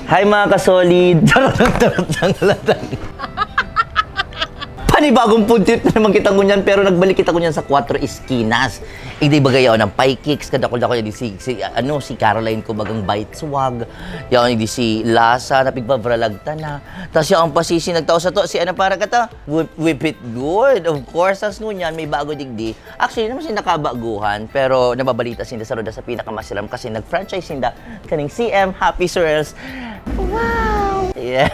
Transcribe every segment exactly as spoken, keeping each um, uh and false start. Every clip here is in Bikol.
Hi, mga ka-solid! Charot lang, charot lang, charot lang. Panibagong puntit na naman kita ngunyan, pero nagbalik kita ngunyan sa Cuatro Esquinas. Hindi ba gayaw ng pie cakes, kadakol-dakol, di si, si, ano, si Caroline, kumbagang bite swag. Yaon, di si Lasa, na pigbabralagta na. Tas yaon pa si, si nagtao sa to, si ano para ka to? Whip, whip it good. Of course, tas ngunyan, may bago digdi. Actually, naman siya nakabaguhan, pero nababalita sinda sa Roda sa Pinakamasiram kasi nag-franchise sinda kaning C M Happy Swirls. Wow! Yeah.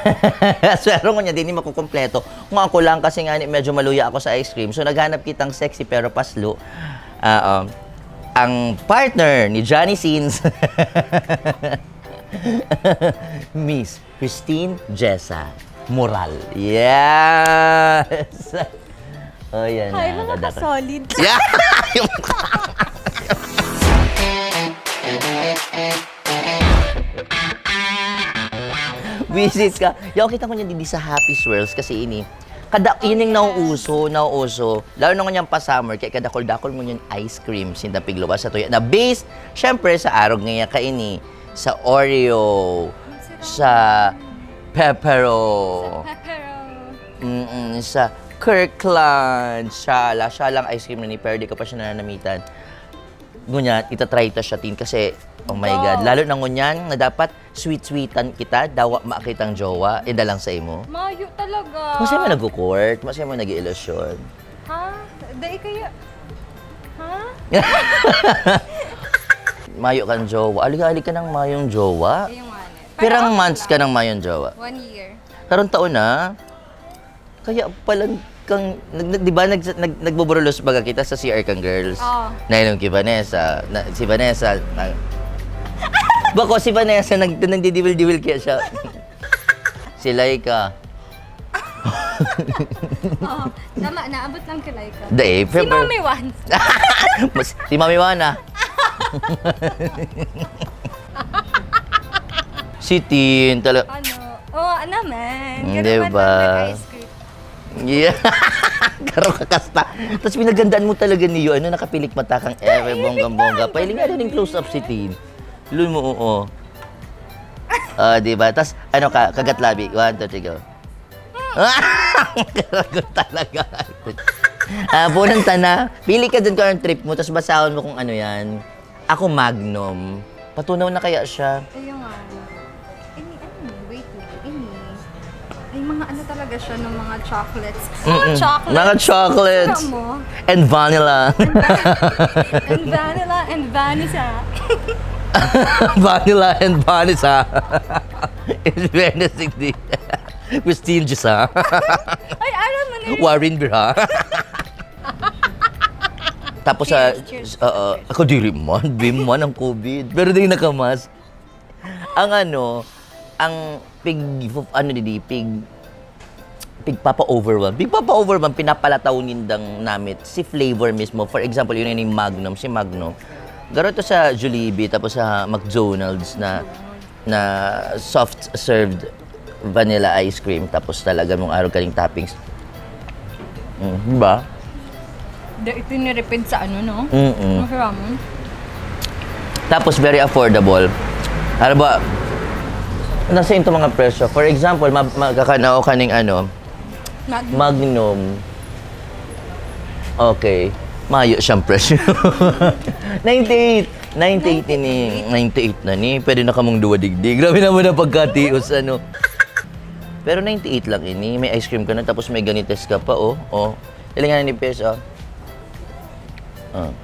Swero ko niya, di ni makukumpleto. Kung ako lang kasi nga, medyo maluya ako sa ice cream. So, naghanap kitang sexy pero paslo. Oo. Ang partner ni Johnny Sins, Miss Christine Jessa Moral. Yes! Oh, yan Hi, na, mga kadakol. Ka-solid. Yeah! Visit ka. Yaw, kita ko niya didi sa Happy Swirls kasi ini, kada, yun yung nauuso, nauuso. Lalo na ngunyan pa summer, kaya kadakol-dakol mo yung ice cream, sinda pigluwas sa tuya. Na based, syempre, sa arog nga kaini, sa Oreo, sa Pepero. Sa Pepero. Mm, sa Kirkland, siya la, siya lang ice cream na ni, pero di ko pa siya nananamitan. Ngunyan, itatry ta siya, Tin, kasi, oh my Wow. God, lalo na ngunyan na dapat sweet-sweetan kita, dawa makitang jowa, inda lang sa imo. Mayo talaga. Masaya mo nag-court, masaya mo nag-iilusyon. Ha? Dai kaya, ha? Mayo kang jowa. Alig-alig ka ng mayong jowa. Ayun nga, eh. Pirang Pero okay months ka lang. Ng mayong jowa? One year. Karong taon na? Kaya pala kang, nag, nag, di ba, nag, nag, nagbuburulos baga kita sa C R kang girls? Oo. Nainom ki Vanessa. Na, si Vanessa, na, bako si Vanessa, nag, nagdidiwil-diwil kaya siya. Si Laika. Oo. Tama na, abot lang kay Laika. Dai, Si pero Mami Juan. Mas, si Mami Juan, ah. Si Tin, tala- Ano? Oh, ano man? Mm, Ganun di man ba? Lang nag-ice cream. Yeah. Garo ka kasta. Tapos pinagandaan mo talaga niyo, ano, nakapilik mata kang, eh, bonggang-bongga. Pahiling nga din yung close-up si Tin. Lumo, oo. Ah, di ba? Tas, ano ka, kagat labi. One, two, three, go. Garo talaga. Ah, punong ta na. Pili ka dun kung anong trip mo, tas basahon mo kung ano yan. Ako, Magnum. Patunaw na kaya siya? Ayun nga. Ini, ano, wait lang. Ini. Ay, mga ano talaga siya, ng mga chocolates. Mm-mm. Mga chocolates. Mga chocolates. Sarap mo. And vanilla. And va-, and vanilla and vanisa. Vanilla and vanisa. In fairness, hindi. Christine Jessa. Ay, alam mo na yun. Warren Birha. Tapos sa, Cheers, cheers, oo, cheers. Ako diri man, bim man ang covid. Pero di nakamas. Ang ano, ang pig, ano didi, pig, pigpapa-overwhelm. Pigpapa-overwhelm, pinapalataw nindang namit. Si flavor mismo, for example, yun yung Magnum, si Magnum. Garo to sa Jollibee, tapos sa McDonald's na, na soft served vanilla ice cream, tapos talaga mong arog kaning toppings. Mm, di ba? Da, ito yung niripid sa ano, no? Mm-mm. Masarap. Tapos very affordable. Ano ba? Nasa into mga presyo. For example, ma-, magkakanaw ka ning ano, Magnum. Magnum. Okay. Mayo siyang presyo. Ninety-eight. Ninety-eight ini. Ninety-eight na ni. Pwede na kamong duwa digdi. Grabe naman ang pagkatios, ano. Pero ninety-eight lang ini. May ice cream ka na, tapos may ganites ka pa, oh. Oh. Ilingan ni Pes, oh. Oh.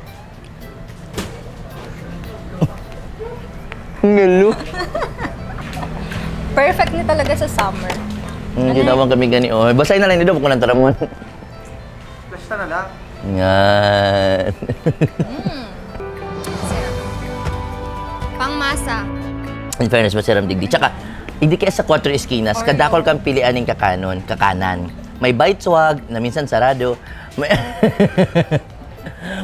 Ngalo. Perfect ni talaga sa summer. Hmm, ano ginawan eh? Kami gani, oh. Basahin na lang nito, kung nang taramon. Basta na lang. Ngan. Mm. Pangmasa. In fairness, masiram digdi. Tsaka, hindi kaya sa Cuatro Esquinas, Oreo. Kadakol kang pilian ning kakanon, kakanan. May bite swag, na minsan sarado. May,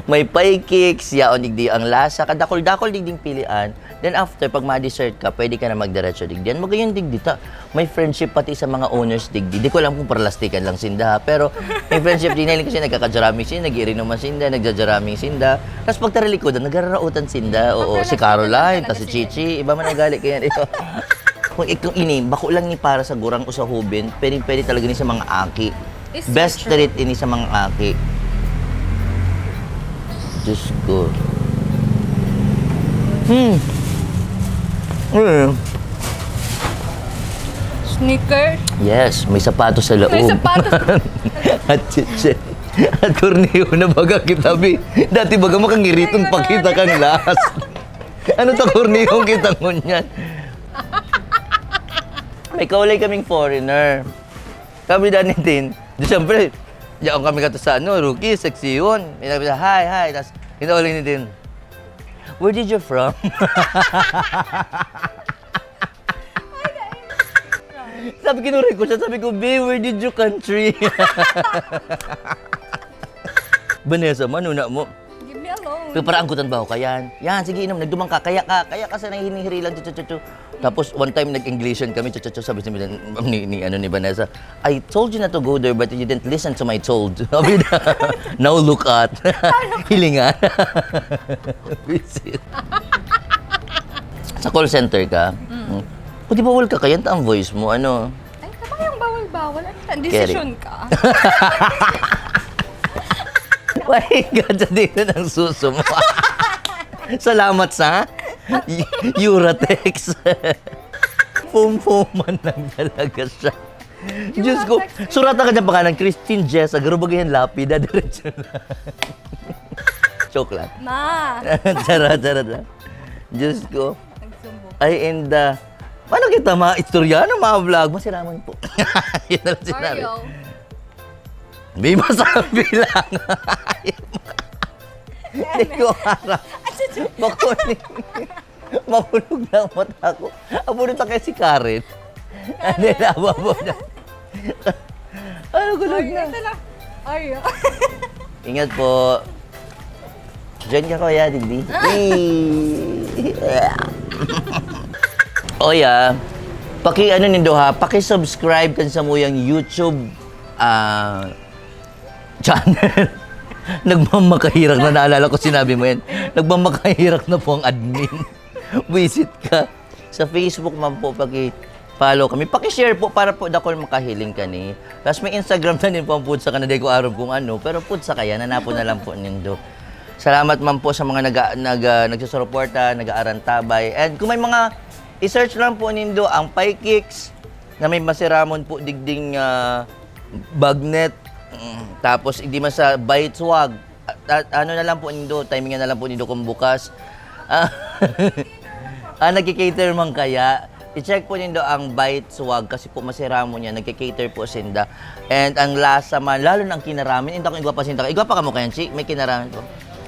may pie cakes, yaon digdi ang lasa. Kadakol-dakol digding pilian. Then after, pag ma-dessert ka, pwede ka na magdiretso digdi. Yan, magayon digdi ta. May friendship pati sa mga owners digdi. Di ko alam kung paralastikan lang sinda, ha? Pero may friendship din nila kasi nagkakajaraming sinda, nag-iirinuman sinda, nagjajaraming sinda. Tapos pag taralikodan, nagararautan sinda. Oo, si Caroline, tas si Chichi. Iba man ang ugali kaya nito. Kung ikaw ini, bako lang ni para sa gurang o sa hubin, pwede, pwede talaga ni sa mga aki. Is Best true. Treat ini sa mga aki. Diyos ko. Hmm. Mm. Sneaker. Yes, may sapatos sa loob. May sapatos. At chiche. At korniyo na baga kita, bi. Dati baga makangiriton pa kita kan last. Ano ta korniyo kita ngunyan? May kaulay kaming foreigner. Sabi na ni Tin, di siyempre, yaon kami kato sa ano, Rookie, seksyon. May sabi na, "Hi, hi." Tapos, hinaulay ni Tin, "Where did you from?" Sabi, kinuray ko siya, sabi ko, "Be, where did you country?" Vanessa, manuna mo. Give me a loan. Pero para anggutan ba ako kayan? Yan, sige, inom. Nagduman ka, kaya ka, kaya ka sa nahihinihiri lang, chu, chu, chu, chu. Tapos, one time, nag-Englishan kami, chu, chu, chu, sabi ni, ni, ni, ano, ni Vanessa, "I told you not to go there, but you didn't listen to my told." Sabi na, "Now look at." Hilingan. Visit. Sa call center ka? O, di bawal ka kayan, ta ang voice mo, ano? Ay, tama yung bawal-bawal. Ano yan? Desisyon ka. Why ka dito ng suso mo? Salamat sa Uratex. Pum-puman lang talaga siya. Diyos ko, Uratex. Suratan ka dyan pangalan, Christine Jessa, garo ba ganyan lapida, diretso na. Joke lang. Ma! Charot, charot lang. Diyos ko. Nagsumbong. Ay, and uh, paano kita ma-istorya ng mga vlog? Masiraman po. Yun na lang sinabi. Oreo. May masabi lang. Hindi ko harap. Makuning. Mahulog na ang mata ko. Abunod na kaya si Karen. Hindi na, ababo na. Ano, gulog Oreo. na. Ito lang. Oreo. Ingat po. Diyan ka, Kuya Digby. Oy, ah. Paki ano nindo ha, paki-subscribe kan samuyang YouTube ah, channel. Nagmamakahirak na, naalala ko sinabi mo yan. Nagmamakahirak na po ang admin. Visit ka. Sa Facebook man po, paki-follow kami. Paki-share po para po dakul makahiling kani. Tapos may Instagram na din po ang Putsa ka na, di ko aram kung ano. Pero Putsa kaya, nanapon na lang po nindo. Salamat man po sa mga nag, nag, ah, nagsusuporta, nag-aarantabay. And kung may mga i-search lang po nindo ang Pie Kicks na may masiramon po digding ah, bagnet. Mm, tapos hindi man sa bite swag. At, at ano na lang po nindo, timing na lang po nindo kung bukas. Ah, ah, nagki-cater man kaya, i-check po nindo ang Bite Swag kasi po masiramon niya, nagki-cater po sinda. And ang lasa man, lalo na ang kinaramen, inda kong igwa pa sinda. Igwa pa kamo kayan, Chi? May kinaramen po.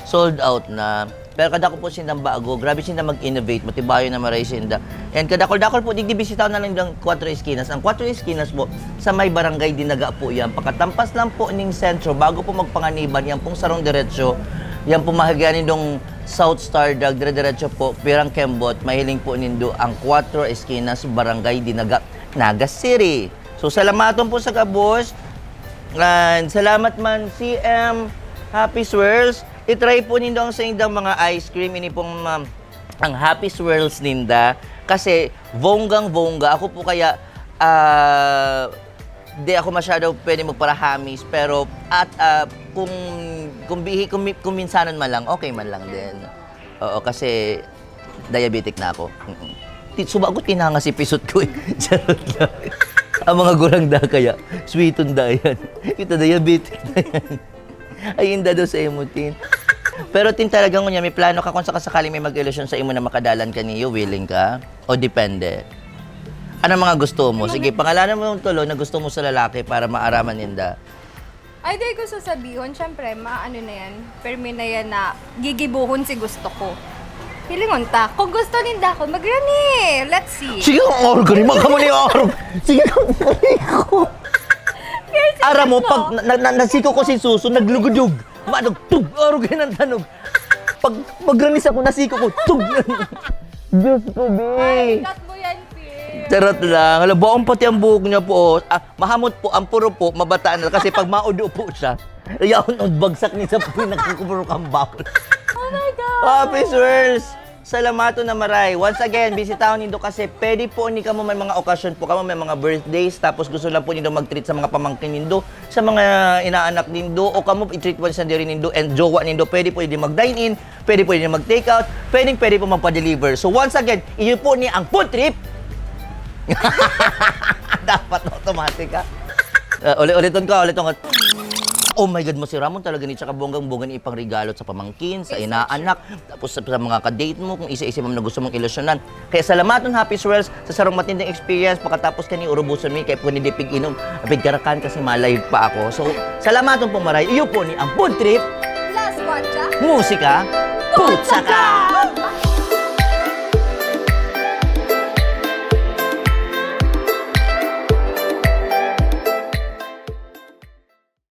Sold out na. Pero kadako po sindang bago, grabe sinda mag-innovate, matibayo na maray sinda. And kadakol-dakol po, digdi bisitaw na lang ang Cuatro Esquinas. Ang Cuatro Esquinas po, sa may Barangay Dinaga po yan. Pakatampas lang po ning sentro, bago po magpanganiban, yan pong sarong diretsyo, yan po mahigayan nindong South Star Drug, dire-diretso po, pirang kembot, mahiling po nindo ang Cuatro Esquinas, Barangay Dinaga, Naga City. So, salamaton po sa gabos. And salamat man, C M Happy Swirls. I-try po nindo ang saindang mga ice cream. Ini pong, um, ang Happy Swirls ninda. Kasi, bonggang-bongga. Ako po kaya, ah, di ako masyado pwede magparahamis. Pero, at, ah, kung, kung, bihi, kung, mi- kung minsanan man lang, okay man lang din. Oo, kasi diabetic na ako. Mm-mm. Ti- Suba ko, tinanga si pisot ko eh. Charot lang. Ang mga gurang da kaya, sweeton da yan. Kita diabetic na yan. Ay, inda daw sa imo, Tin. Pero, Tin, talagang ngunyan, may plano ka kung sakasakali may mag-ilusyon sa imo na makadalan ka niyo, willing ka? O depende? Ano mga gusto mo? Sige, pangalanan mo yung tulo na gusto mo sa lalaki para maaraman ninda. Ay, di ko sasabihon. Siyempre, maano na yan. Permi na yan na gigibuhon si gusto ko. Hilingon ta. Kung gusto ninda ako, magrani. Let's see. Sige, ang organ ni Maka mo ni org. Sige, ang organ ko. Piercing Aram mo, ko. Pag na, na, nasiko ko si Suso, naglugudog. Madog, tug, organ ang tanog. Pag magranis ako, nasiko ko, tug. Diyos ko, Ay, be. cut mo yan, Pierre. Charot lang. Hala, baon pati ang buhok niya po. Oh. Ah, mahamot po, ang puro po, mabata na. Kasi pag maudo po siya, yaon, ang bagsak niya sa pinakakupuro kang bawal. Oh my God! Happy Swirls! Salamaton na maray. Once again, bisitahon nindo kasi pwede po ni kamo may mga okasyon po kamo, may mga birthdays, tapos gusto lang po nindo mag-treat sa mga pamangkin nindo, sa mga inaanak nindo, o kamo i-treat po sa diri nindo and jowa nindo, pwede po nindo mag-dine in, pwede po nindo mag-take out, pwedeng pwede po magpa-deliver. So once again, iyo po ni ang food trip. Dapat automatic, ha? Uh, ulit-uliton ko, uliton ko. Oh my God, Masi Ramon, talaga ni tsaka bonggang-bongga ni ipangregalo sa pamangkin, sa inaanak, tapos sa, sa mga kadate mo, kung isa-isa man na gusto mong ilusyonan. Kaya salamaton, Happy Swirls, sa sarong matinding experience, pagkatapos kani urubuson mi, kaya po ni dipig inom, apig karakan kasi ma-live pa ako. So, salamaton po maray, iyo po ni ang food trip, Last one, Jack. musika, putsaka!